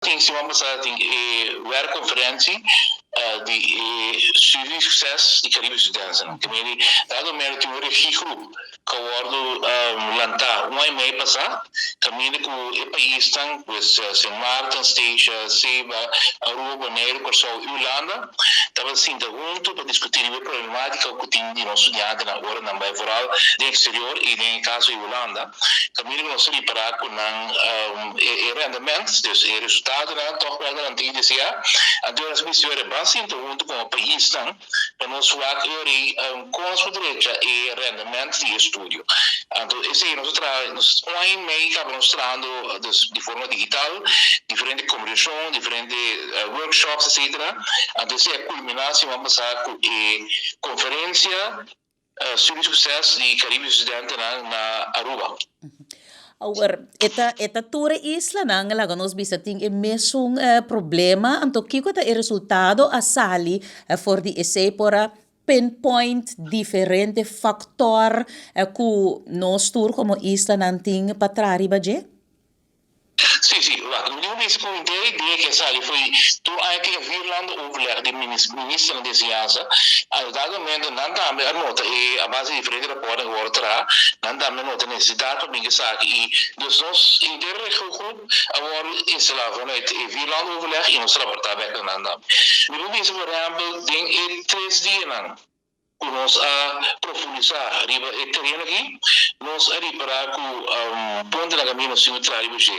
Tin siman pasá tin e werkconferentie di e Studie Succes di Caribe Studentennan. Te mei di dado momento tin un regiegroep ku a wòrdu lantá un aña i mei pasá kaminda ku e paisnan, pues Sint Maarten, Statia, Saba, Aruba, Boneiru, Kòrsou i Hulanda tabata sinta huntu pa diskutí riba e problemátika ku tin di nos studiantenan ora nan bai vooral den eksterior i den e kaso di Hulanda. Kaminda ku nos ta ripará ku nan e rendement, dus e resultatonan tòg wèl nan tin deseá. Anto nos mester wèr ban sinta huntu komo paisnan pa nos wak e ora ei kon nos por drecha e rendement di e estudio. Anto esei nos a traha, nos un aña i mei kaba nos trahando dus di forma digital, diferente kombersashon, diferente workshops etcetera. Anto esei a kulminá siman pasá ku e konferensia Studie Succes di Caribe Studentenan na Aruba. Awor, e ta e ta tur e islanan laga nos bisa tin e mesun problema, anto kiko ta e resultado a sali for di esei por a pinpoint diferente factor ku nos tur komo islanan tin pa traha riba dje? Sí, sí, wak, mi tin bisa ku henter e idea ke a sali foi tur aña tin e vierlandenoverleg di ministernan di enseñansa, a dado momento nan tambe a nota e a base di diferente raportnan ku wòrdu traha, nan tambe a nota e nesesidat pa bin ku esaki i dus nos henter regiogroep a wòrdu instalá vanuit e vierlandenoverleg i nos raportá bèk na nan tambe. Mi por bisa por ehèmpel den e tres dianan ku nos a profundisá riba e tereno aki, nos a ripará ku punto na kaminda nos tin ku traha riba dje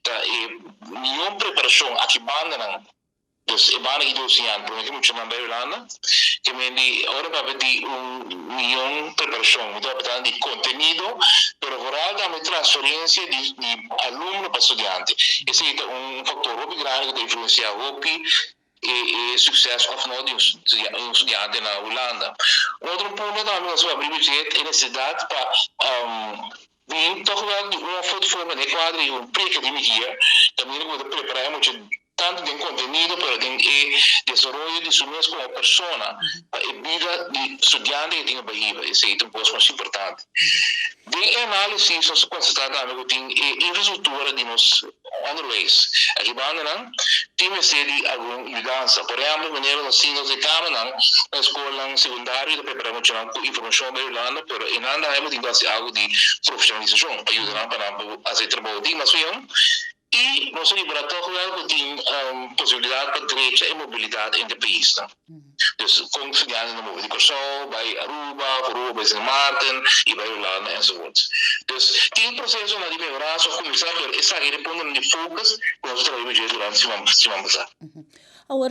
ta e mihó preparashon aki bandanan, dus e banda ki dos siñal promé ku muchanan bai Hulanda, ke men di ora papia di un mihó preparashon mi ta papia tambe di kontenido, pero vooral tambe transferensia di alumno pa studiante, esei ta un faktor hopi grandi ku ta influensiá hopi e succes of no di un studiante na Hulanda. Un otro punto tambe nos a papia riba dje e necesidad pa bin toch wel di un of otro forma den e cuadro di un pre-academic year caminda cu bo ta prepara e mucha tanto den contenido pero den e desaroyo di su mes como persona pa e bida di studiante cu tin cu bay hiba. Esey ta un cos mas importante. Den e análisis nos a constata tambe cu tin e infrastructura di nos onderwijs aki bandanan tin mester di algun yudansa. Por ehempel, manera nos tin nos decanonan na scolnan secundario ta prepara muchanan cu informacion bay Hulanda, pero enan tambe bo tin cu haci algo di profesionalisacion pa yuda nan pa nan por haci e trabou tin mas bien. I nos a ripara tòg wèl ku tin posibilidat pa drecha e mobilidat entre paisnan. Dus kon studiantenan ta move di Kòrsou bai Aruba, òf Aruba bai Sint Maarten i bai Hulanda enzovoorts. Dus tin prosesonan di mehoransa a kuminsá pero esaki ta e puntonan di focus ku nos a traha riba dje durante siman pasá. Awor.